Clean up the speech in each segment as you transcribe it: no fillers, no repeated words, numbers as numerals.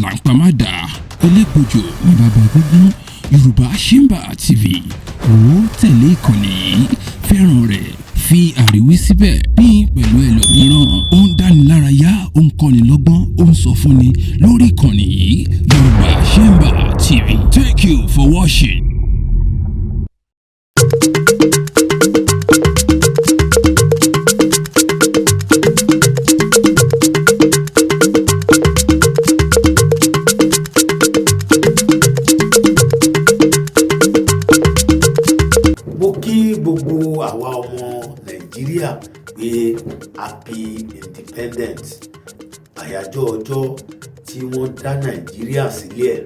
Là ń pa má dà elégbòjò ní bàbá gbógun. Yorùbá Chamber TV, wò ó, tẹ̀lé ìkànnì yìí, fẹ́ràn rẹ̀, fi àríwí síbẹ̀, pín pẹ̀lú ẹlòmíràn. Ó ń dánilárayá, ó ń kọ́ni lọ́gbọ́n, ó ń sọ fúnni lórí ìkànnì yìí, Yorùbá Chamber TV. Thank you for watching. Mo kí gbogbo àwa ọmọ Nàìjíríà pé happy independence, àyájọ́ ọjọ́ tí wọ́n dá Nàìjíríà sílẹ̀,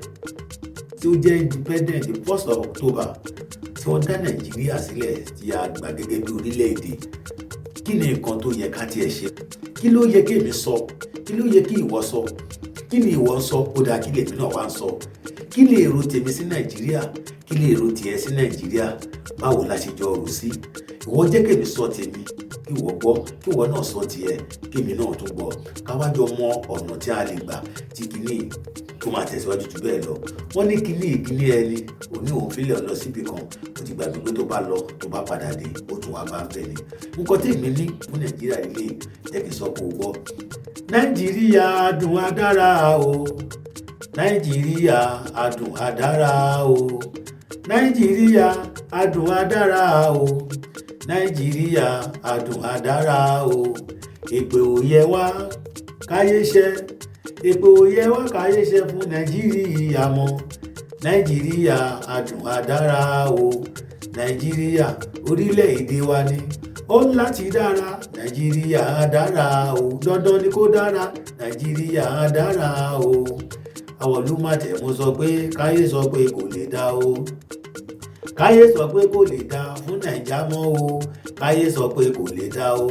tí ó jẹ́ independent, the 1st of October, tí wọ́n dá Nàìjíríà sílẹ̀, tí a gbà gẹ́gẹ́ bí orílẹ̀-èdè. Kí ni nǹkan tó yẹ ká tiẹ̀ ṣe? Kí ló yẹ kí èmi sọ? Kí ló yẹ kí ìwọ sọ? Kí ni ìwọ ń sọ? Ó dáa, kí lèmi náà wá ń sọ? Kí lè èrò tèmi sí Nàìjíríà? Kí lè èrò tiẹ̀ sí Nàìjíríà? Báwo la ṣe jọ rò sí? Ìwọ jẹ́ kèmi sọ tèmi kí ìwọ gbọ́, kí ìwọ náà sọ tiẹ̀ kémi náà tún gbọ́, ká wá jọ mọ ọ̀nà tí a lè gbà tí kìíní tó máa tẹ̀síwájú jù bẹ́ẹ̀ lọ. Wọ́n ní kíní ìkíní ẹni òní òun fílẹ̀ lọ síbi kan, ó ti gbàgbé pé tó bá lọ, tó bá padà dé, ó tún wá bá ń bẹ̀ ni. Nǹkan tí èmi ní fún Nàìjíríà lílé, jẹ́ kí n sọ kó o gbọ́. Nàìjíríà dùn adára o, Nàìjíríà adùn adára o, Nàìjíríà adùn adára o, Nàìjíríà adùn adára o. Èpè ò yẹ wá káyé ṣẹ, èpè ò yẹ wá káyé ṣẹ fún Nàìjíríà mọ́. Nàìjíríà adùn adára o, Nàìjíríà orílẹ̀-èdè wa ni, ó ń láti dára. Nàìjíríà dára o, dandan ni kó dára. Nàìjíríà dára o. Àwọn olùmọ̀tẹ̀mú sọ pé káyé sọ pé kò lè dá o, káyé sọ pé kò lè dá fún Nàìjà mọ́ o, káyé sọ pé kò lè dá o.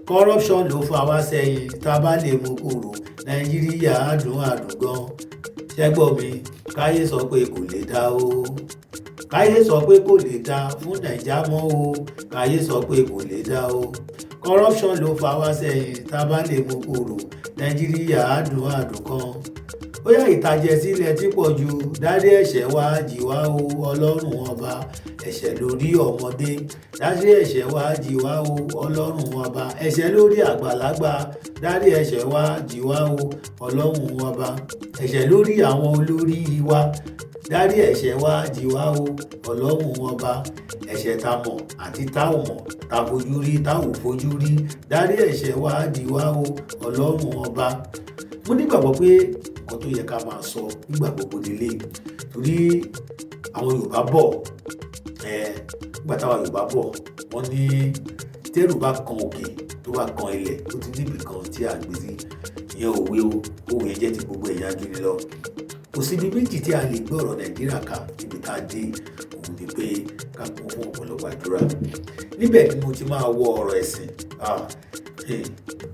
Corruption ló fà wá sẹ́yìn, tá a bá lè mú kúrò, Nàìjíríà á dùn, á dùn gan. Ṣẹ́gbọ́n mi, káyé sọ pé kò lè dá o, káyé sọ pé kò lè dá fún Nàìjà mọ́ o, káyé sọ pé kò lè dá o. Corruption ló fà wá sẹ́yìn, tá a bá lè mú kúrò, Nàìjíríà á dùn, á dùn gan. Ó yá, ìtàjẹ̀sílẹ̀ tí pọ̀ jù, dárí ẹ̀ṣẹ̀ wá jì wá o, Ọlọ́run Ọba. Ẹ̀ṣẹ̀ lórí ọmọdé, dárí ẹ̀ṣẹ̀ wá jì wá o, Ọlọ́run Ọba. Ẹ̀ṣẹ̀ lórí àgbàlagbà, dárí ẹ̀ṣẹ̀ wá jì wá o, Ọlọ́run Ọba. Ẹ̀ṣẹ̀ lórí àwọn olórí wa, dárí ẹ̀ṣẹ̀ wá jì wá o, Ọlọ́run Ọba. Ẹ̀ṣẹ̀ tá mọ̀ àti tá ò mọ̀, tá fojú rí, tá ò fojú rí, dárí ẹ̀ṣẹ̀ wá jì wá o, Ọlọ́run Ọba. Mo nígbàgbọ́ pé nǹkan tó yẹ ká máa sọ nígbà gbogbo nílé, torí àwọn Yorùbá bọ̀ ẹ, nígbà táwọn Yorùbá bọ̀, wọ́n ní tẹ́rù bá kan òkè, tó bá kan ilẹ̀, ó ti níbì kan tí a gbé sí. Ìyẹn òwe o, òwe jẹ́ ti gbogbo ẹ̀yà jù ní lọ. Kò síbi méjì tí a lè gbé ọ̀rọ̀ Nàìjíríà ká níbi tá a dé, òun ni pé ká kún fún ọ̀pọ̀lọpọ̀ àdúrà. Níbẹ̀ ni mo ti máa wọ ọ̀rọ̀ ẹ̀sìn.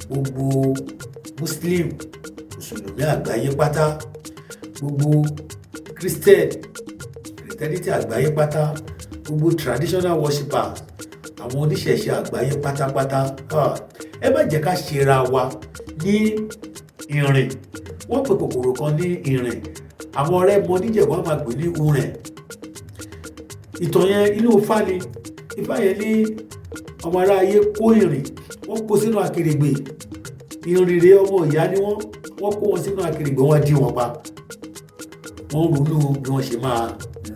Gbogbo Muslim, Mùsùlùmí àgbáyé pátá, gbogbo Christian, Christianity àgbáyé pátá, gbogbo traditional worshippers, àwọn oníṣẹ̀ṣe àgbáyé pátápátá, ẹ má jẹ́ ká ṣera wa ní ìrìn. Wọ́n pe kòkòrò kan ní ìrìn, àwọn ọ̀rẹ́ mọ níjẹ̀bú á máa pè ní urẹ̀. Ìtàn yẹn, inú Ifá ni. Ifá yẹn ní ọmọ aráyé kó ìrìn, wọ́n kó sínú akèrègbè. Ìrìn rèé, ọmọ ìyá ni wọ́n. Wọ́n kó wọn sínú akèrègbè, wọ́n dí wọn pa. Wọ́n ronú bí wọ́n ṣe máa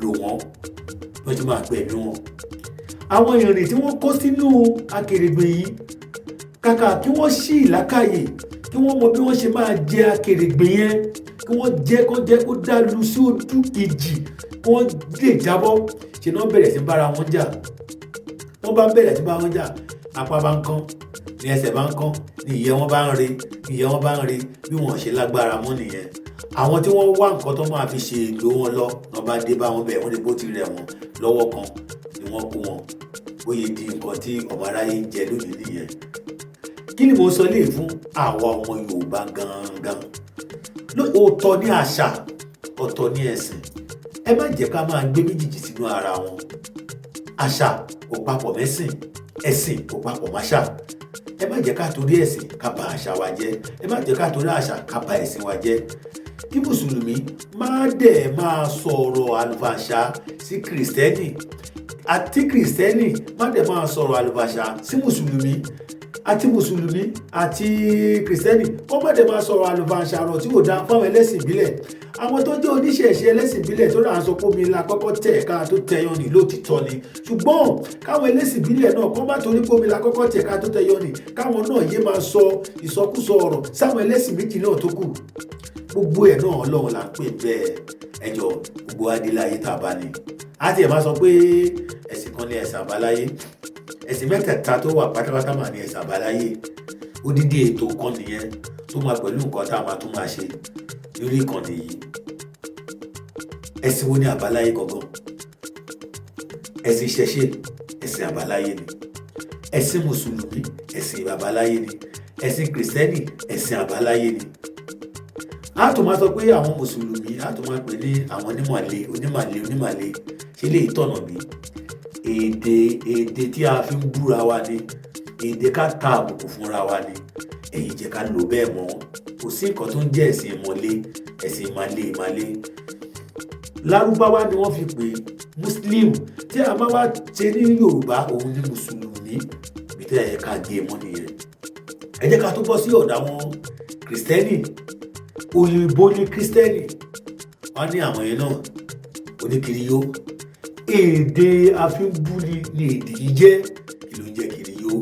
lò wọ́n, bí wọ́n ṣe máa gbẹ̀mí wọn. Àwọn ìrìn tí wọ́n kó sínú akèrègbè yìí, kàkà kí wọ́n ṣí ìlàkàyè, kí wọ́n mọ bí wọ́n ṣe máa jẹ akèrègbè yẹn, kí wọ́n jẹ́ kó jẹ́ kó dá lu sí ojú kejì, kí wọ́n lè jábọ́, ṣe náà bẹ̀rẹ̀ sí bára wọn jà. Wọ́n bá bẹ̀rẹ̀ sí bá wọn jà, apá bá ń kán, ní ẹsẹ̀ bá ń kán, ní ìyẹ́ wọn bá ń re, ní ìyẹ́ wọn bá ń re. Bí wọ́n ṣe lágbára mọ́ nìyẹn. Àwọn tí wọ́n wá nǹkan tó máa fi ṣe èlò wọn lọ, wọn bá dé bá wọn bẹ̀, wọ́n ní bó ti rẹ̀ wọ́n lọ́wọ́ kan ni wọ́n kó wọn. Bóyá di nǹkan tí ọmọ aráyé ń jẹ lónìí nìyẹn. Kí ni mo sọ lè fún àwa ọmọ Yorùbá gangan? Ọ̀tọ̀ ní àṣà, ọ̀tọ̀ ní ẹ̀sìn. Ẹ má jẹ́ ká máa gbé méjìjì sínú ara wọn. Àṣà kò papọ̀ mẹ́sìn, ẹ̀sìn kò papọ̀ máṣà. Ẹ má jẹ́ ká torí ẹ̀sìn ká bà àṣà wa jẹ́, ẹ má jẹ́ ká torí àṣà ká bà ẹ̀sìn wa jẹ́. Kí mùsùlùmí má dẹ̀ máa sọ̀rọ̀ àlùfàǹṣá sí kìrìsìtẹ́nì, àti kìrìsìtẹ́nì má dẹ̀ máa sọ̀rọ̀ àlùfàǹṣá sí mùsùlùmí, àti mùsùlùmí àti kìrìsìtẹ́nì kó má dẹ̀ máa sọ̀rọ̀ àlùfàǹṣá ọ̀rọ̀ tí kò dáa fáwọn ẹlẹ́sìn ìbílẹ̀. Àwọn tó jẹ́ oníṣẹ̀ṣe ẹlẹ́sìn ìbílẹ̀ tó rà ń sọ pé omi la kọ́kọ́ tẹ̀ ká tó tẹyọ ní, lótìtọ́ ni. Ṣùgbọ́n káwọn ẹlẹ́sìn ìbílẹ̀ náà kọ́ má torí pé omi la kọ́kọ́ tẹ̀ ká tó tẹyọ ní, káwọn náà yé máa sọ ìsọkúsọ ọ̀rọ̀ sáwọn ẹlẹ́sìn méjì náà tó kù. Gbogbo ẹ̀ náà Ọlọ́run là ń pè bẹ́ẹ̀. Ẹjọ́ gbogbo adéláyé tá a bá ní a tiẹ̀ máa sọ pé ẹ̀sìn kan ní ẹ̀sìn àbáláyé, ẹ̀sìn mẹ́tẹ̀ẹ̀ta tó wà pátápátá mà ní ẹ̀sìn àbáláyé. Odidi ètò kan nìyẹn tó máa pẹ̀lú nǹkan tá a máa tún máa ṣe lórí ìkànnì yìí. Ẹ̀sìn wo ni àbáláyé gangan? Ẹ̀sìn ìṣẹ̀ṣe ẹ̀sìn àbáláyé ni, ẹ̀sìn mùsùlùmí ẹ̀sìn àbáláyé ni, ẹ̀sìn kìrìsìtẹ́nì ẹ̀sìn àbáláyé ni. A tún máa sọ pé àwọn mùsùlùmí, a tún máa pè ní àwọn onímọ̀lé onímọ̀lé onímọ̀lé. Ṣe lè tọ̀nà bí? Èdè tí a fi ń búra wa ni, èdè ká ta àbùkù fúnra wa ni. Èyí jẹ́ ká lò bẹ́ẹ̀ mọ́. Kò sí nǹkan tó ń jẹ́ ẹ̀sìn ìmọ̀le, ẹ̀sìn ìmàle ìmàle. Lárúbáwá ni wọ́n fi pè muslim, tí a bá wá ṣe ní Yorùbá òun ni mùsùlùmí. Bí tẹ́ ẹ ká gé mọ́ nìyẹn. Ẹ jẹ́ ká tó bọ́ sí ọ̀dọ̀ àwọn kìrìsìtẹ́nì. Òyìnbó ní kìrìsìtẹ́nì, wọ́n ní àwọn yẹn náà oníkiriyó. Èdè àfínbúni ni èdè yìí jẹ́. Kí ló ń jẹ́ kiriyó?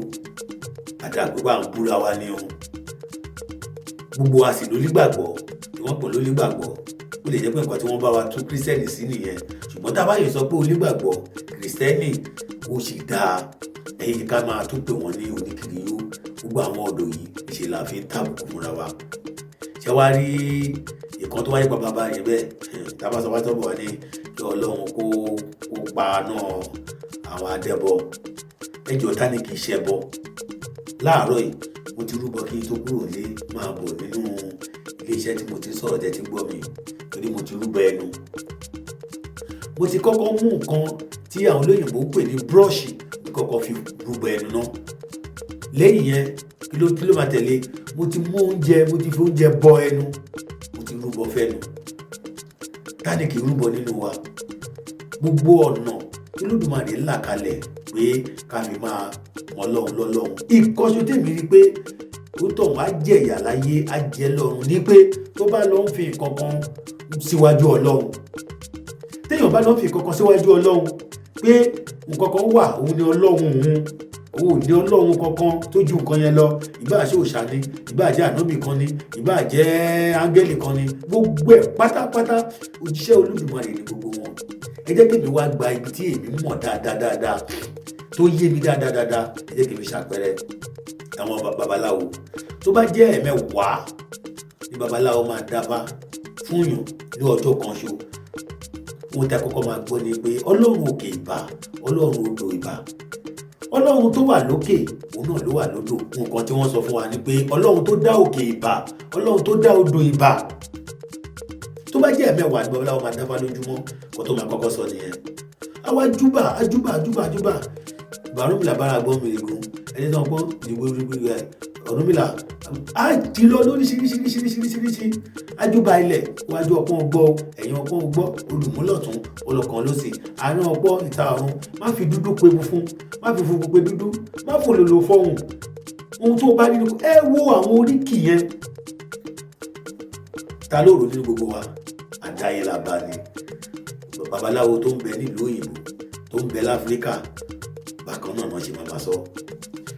Àdàgbé à ń búra wa ni o. Gbogbo wa sì lónígbàgbọ́ tí wọ́n pè lónígbàgbọ́. Ó lè jẹ́ pé nǹkan tí wọ́n bá wa tún kírísítẹ́nì sí nìyẹn, ṣùgbọ́n tá a bá yẹ sọ pé onígbàgbọ́ kírísítẹ́nì ó sì dáa, ẹ̀yìn ká máa tún pè wọ́n ní oníkiriyó. Gbogbo àwọn ọ̀dọ́ yìí ṣe là fi ń tàbùkù fúnra wa. Ṣé wàá rí ìkan tó wáyé pa bàbá yẹn bẹ́ẹ̀? Tá a bá sọ wá tọ́ bọ̀ wá ní kí Ọlọ́run kó pa náà àwọn adẹ́bọ. Ẹjọ́ ta ni kì í ṣẹbọ? Láàárọ̀ yìí mo ti rúbọ kí n tó kúrò lé máa bọ̀ nínú iléeṣẹ́ tí mo ti sọ̀rọ̀ tẹ́ ti gbọ́ mi, torí mo ti rúbọ ẹnu. Mo ti kọ́kọ́ mú nǹkan tí àwọn olóyìnbó ń pè ní búrọ́ọ̀ṣì, kọ́kọ́ fi rúbọ ẹnu náà. Lẹ́yìn yẹn kí ló máa tẹ̀lé? Mo ti mú oúnjẹ, mo ti fi oúnjẹ bọ ẹnu, mo ti rúbọ fẹ́nu. Ta ni kì í rúbọ nínú wa? Gbogbo ọ̀nà Olódùmarè là kalẹ̀ pé ká fi máa mọ Ọlọ́run lọ́lọ́run. Ìkọ́ṣọ́ tèmi rí pé ó tọ̀ wá jẹ̀yà láyé á jẹ́ lọ́run ní pé tó bá lọ ń fi nǹkan kan síwájú Ọlọ́run, téèyàn bá lọ ń fi nǹkan kan síwájú Ọlọ́run pé nǹkan kan wà, òun ni Ọlọ́run, òun ò ní Ọlọ́run kankan tó ju nǹkan yẹn lọ. Ìbáà ṣe òòṣà ni, ìbáà jẹ́ ànábì kan ni, ìbáà jẹ́ áńgẹ́lì kan ni, gbogbo ẹ̀ pátápátá òjíṣẹ́ Olódùmarè ni gbogbo wọn. Ẹ jẹ́ kí èmi wá gba ibi tí èmi mọ̀ dáadáa dáadáa, tó yé mi dáadáa dáadáa. Ẹ jẹ́ kí èmi ṣàpẹẹrẹ àwọn babaláwo. Tó bá jẹ́ 10 ní babaláwo máa dábàá fún yàn ní ọjọ́ kan ṣo, ohun tí a kọ́kọ́ máa gbọ́ ni pé Ọlọ́run òkè ìbà, Ọlọ́run odò ìbà, Ọlọ́run tó wà lókè òun náà ló wà lódò. Nǹkan tí wọ́n sọ fún wa ni pé Ọlọ́run tó dá òkè ìbà, Ọlọ́run tó dá odò ìbà. Tó bá jẹ́ 10 ní babaláwo máa dábàá lójúmọ́, kó tó máa kọ́kọ́ sọ nìyẹn. Àwa júbà ajúbà ajúbà ajúbà Ọ̀rúnmìlà bára gbọ́n mi gun ẹni náà gbọ́n ìdìbò gbígbé ẹ̀ Ọ̀rúnmìlà á ti lọ lóríṣiríṣiríṣiríṣiríṣi. Ajúbà ilẹ̀, wájú ọpọ́n gbọ́, ẹ̀yìn ọpọ́n gbọ́, olùmúlọ̀tún ọlọ́kan lọ́sì, àárín ọpọ́n ìta ọ̀run. Má fi dúdú pe funfun, má fi funfun pe dúdú, má fòlòlò fọhùn. Ohun tó bá nínú ẹ wo àwọn oríkì yẹn. Ta ló rò nínú gbogbo wa? Àdáyé la bá ní. Babaláwo tó ń bẹ nílùú òyìnbó, tó ń bẹ láfíríkà, bákan náà wọ́n ṣe máa sọ.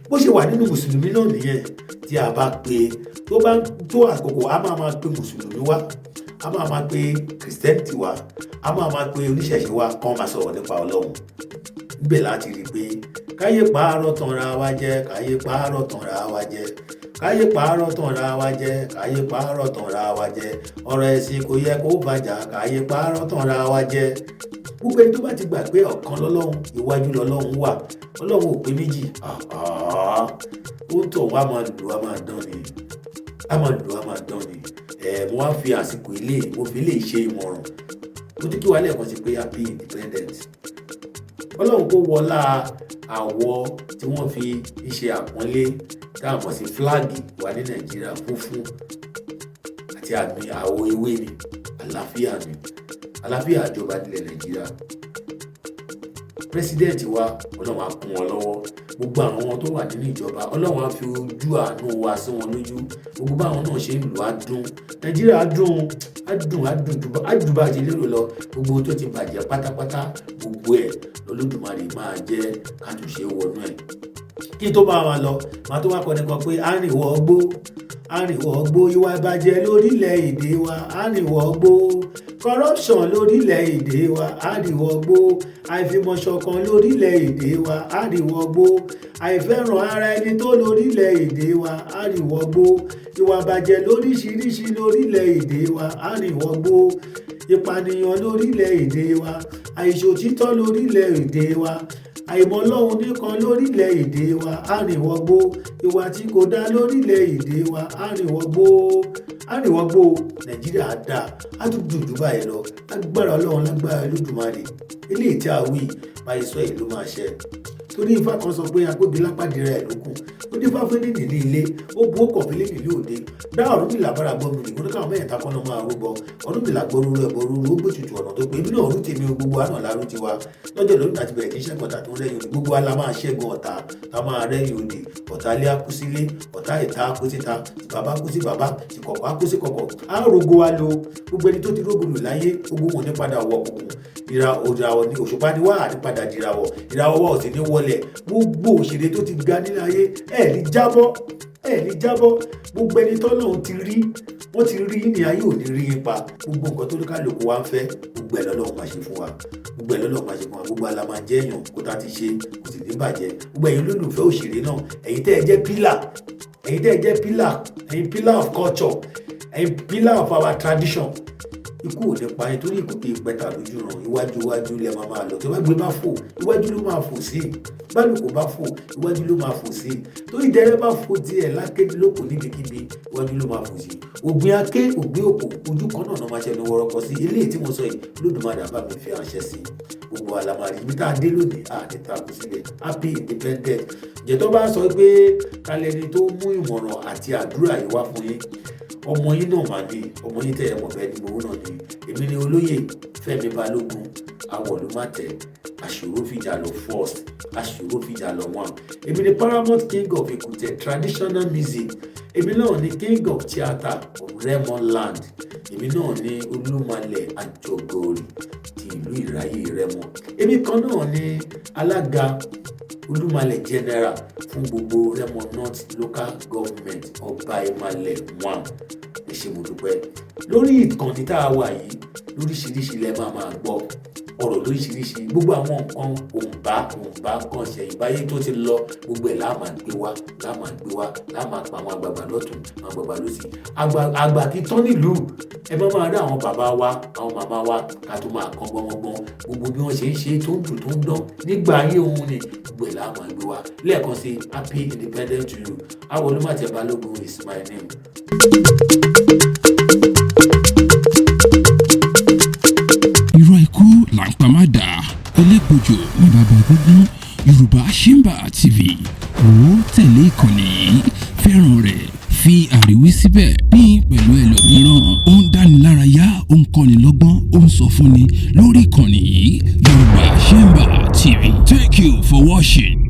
Bó ṣe wà nínú mùsùlùmí náà nìyẹn. Tí a bá pe tó bá tó àkókò, a máa máa pe mùsùlùmí wá, a máa máa pe kìrìsìtẹ́nì wá, a máa máa pe oníṣẹ̀ṣe wá, kán máa sọ̀rọ̀ nípa Ọlọ́run. Níbẹ̀ láti rí i pé káyé pààrọ̀ tanra wa jẹ, káyé pààrọ̀ tanra wa jẹ, káyé pààrọ̀ tanra wa jẹ, káyé pààrọ̀ tanra wa jẹ. Ọ̀rọ̀ ẹ̀sìn kò yẹ kó bàjá, káyé pààrọ̀ tanra wa jẹ. Gbogbo ẹni tó bá ti gbà pé ọ̀kan lọ́lọ́run, iwájú lọ́lọ́run wà, Ọlọ́run ò pé méjì, ó ń tọ̀ wá máa lù á máa dán ni, á máa lù á máa dán ni. Mo wá fi àsìkò ilé mo fi lè ṣe ìmọ̀ràn. Mo ti kí wa lẹ́ẹ̀kan sí pé happy independence. Ọlọ́run kó wọlá àwọ̀ tí wọ́n fi ń ṣe àpọ́nlé tá a mọ̀ sí fúláàgì wa ní Nàìjíríà, funfun àti Àti àmì àwọ̀ ewé ni àlàáfíà, ni àlàáfíà àjọba nílẹ̀ Nàìjíríà. President wa, Ọlọ́run á kún wọn lọ́wọ́. Gbogbo àwọn tó wà nínú ìjọba, Ọlọ́run á fi ojú àánú wa sí wọn lójú. Gbogbo báwọn náà ṣe ń lò, á dùn. Nàìjíríà á dùn, á dùn, á dùn, á dùn bá a ṣe lérò lọ. Gbogbo ohun tó ti bàjẹ́ pátápátá, gbogbo ẹ̀ lọ́lọ́dúnmarè máa jẹ́ kátúnṣe wọnú ẹ̀. Kí tó bá wa lọ, màá tó wá kọ́ nìkan pé àrìnwọ̀ gbó, àrìnwọ̀ gbó, ìwà ìbàjẹ́ lórílẹ̀ èdè wa, àrìnwọ̀ gbó, corruption lórílẹ̀ èdè wa, àrìnwọ̀ gbó, àìfìmọ̀ṣọ̀kan lórílẹ̀ èdè wa, àrìnwọ̀ gbó, àìfẹ́ràn ara ẹni tó lórílẹ̀ èdè wa, àrìnwọ̀ gbó, ìwà ìbàjẹ́ lóríṣiríṣi lórílẹ̀ èdè wa, àrìnwọ̀ gbó, ìpànìyàn lórílẹ̀ èdè wa, àìṣòtítọ́ lórílẹ̀ èdè wa, àìmọ̀ Ọlọ́run nìkan lórílẹ̀‐èdè wa, àrìnwọ̀gbó, ìwà tí kò dá lórílẹ̀‐èdè wa, àrìnwọ̀gbó, àrìnwọ̀gbó. Nàìjíríà dáa, á tún dùn jù báyìí lọ. Lágbára Ọlọ́run, lágbára Olódùmarè, eléyìí tí a wí báyìí sọ èyí ló máa ṣẹ, torí Ifá kan sọ pé agbóbi lápàdéra ẹ̀ lókun. Ó dífá fún ní nílé ilé, ó bu ó kọ̀ fílẹ̀ nílé òde dá. Ọ̀rúnmìlà bára gbọ́ mi nìkan káwọn mẹ́ta kan náà máa rúbọ. Ọ̀rúnmìlà gbọ́ rúru ẹ̀bọ rúru, ó gbètùtù ọ̀nà tó pé èmi náà rú tèmi o. Gbogbo àná lárú tiwa lọ́jọ́ lórí àti bẹ̀rẹ̀ tí ṣẹ́gun ọ̀tá tó ń rẹ́yìn òdì. Gbogbo wa la máa ṣẹ́gun ọ̀tá tá máa rẹ́yìn òdì. Ọ̀tá ilé á kú sílé, ọ̀tá ìta á kú síta, tí bàbá kú sí bàbá, tí kọ̀kọ̀ á kú sí kọ̀kọ̀. Á rogo wa lo. Gbogbo ẹni tó ti rógo lò láyé, gbogbo wọn ní padà wọ òkùnkùn. Ìràwọ̀ ní òṣùpá ni wá àti padà dìràwọ̀. Ìràwọ̀ wa ò sì ní wọlẹ̀. Gbogbo òṣèré tó ti ga nílé ayé, ẹ̀ ní jábọ́, ẹ̀ ní jábọ́. Gbogbo ẹni tọ́lọ́run ti rí, wọ́n ti rí ní ayé, ò ní rí yín pa. Gbogbo nǹkan tó ní kálukú wa ń fẹ́, gbogbo ẹ̀ lọ́lọ́run máa ṣe fún wa, gbogbo ẹ̀ lọ́lọ́run máa ṣe fún wa. Gbogbo ala máa jẹ́ èèyàn kó tá ti ṣe, kò sì ní bàjẹ́. Gbogbo ẹ̀yin olólùfẹ́ òṣèré náà, ẹ̀yin tẹ́ ẹ jẹ́ pillar, ẹ̀yin tẹ́ ẹ jẹ́ pillar, ẹ̀yin pillar of culture, ẹ̀yin pillar of our tradition, ikú ò ní pa yín, torí ikú kì í pẹ́ta lójú ràn. Iwájú iwájú lẹ máa máa lọ. Tó bá gbé bá fò, iwájú ló máa fò sí. Bálùkù bá fò, iwájú ló máa fò sí. Torí dẹrẹ bá fò tiẹ̀ lákéde lóko, níbikíbi, iwájú ló máa fò sí. Ògbìn aké, ògbìn òkò, ojú kan náà máa ṣẹnu wọrọkọ sí. Eléyìí tí mo sọ yìí, Lódùmarè bá mi fi àṣẹ sí. Gbogbo àlàmàrí ibi tá a dé lónìí, àti tá a kù sílẹ̀. Happy independent. Ǹjẹ́ tó bá sọ pé kálẹ́ni tó mú ìmọ̀ràn àti àdúrà yìí wá fún yín, ọmọ yín náà mà ní, ọmọ yín tẹ̀ ẹ̀ mọ̀ bẹ́ẹ̀ ni gbowó náà ni. Èmi ni olóyè Fẹ́mi Balógun Awọ̀lúmátẹ̀, àṣòro fìjà lọ first, àṣòro fìjà lọ one. Èmi ni paramount king of Èkútẹ̀ traditional music. Èmi náà ni king of theatre of Remo land. Èmi náà ni Olúmalẹ̀ Àjọgọ̀rì ti ìlú Ìráyè Rẹ́mọ. Èmi kan náà ni alága Olúmalẹ̀ general fún gbogbo Rẹ́mọ North Local Government, Ọba Ìmàlẹ̀ one. Ẹ ṣé, mo dúpẹ́. Lórí ìkànnì tá a wà yìí, lóríṣiríṣi lẹ máa máa gbọ́, ọ̀rọ̀ lóríṣiríṣi, gbogbo àwọn nǹkan òǹbá òǹbá nǹkan ṣẹ̀yìnbáyé tó ti lọ, gbogbo ẹ̀ láà máa gbé wá, láà máa gbé wá, láà máa pa àwọn àgbààgbà lọ́tún, àwọn àgbààgbà lọ́sì. Àgbà kì í tán nílùú. Ẹ má máa rí àwọn bàbá wa, àwọn màmá wa, ká tó máa kọ́ gbọ́ngbọ́n. Gbogbo bí wọ́n ṣe ń ṣe tó ń dùn, tó ń dán nígbà ayé òun ni, gbogbo ẹ̀ láà máa gbé wá. Lẹ́ẹ̀kan sí, happy independence to you. Awolumate Balogun is my name. Irọ́ ikú là ń pa má dà, elégbòjò ní bàbá egúngún. Yorùbá Chamber TV, wò ó, tẹ̀lé ìkànnì yìí, fẹ́ràn rẹ̀, fi àríwí síbẹ̀, pín pẹ̀lú ẹlòmíràn. Ó ń dánilárayá, ó ń kọ́ni lọ́gbọ́n, ó ń sọ fúnni lórí ìkànnì yìí, Yorùbá Chamber TV. Thank you for watching.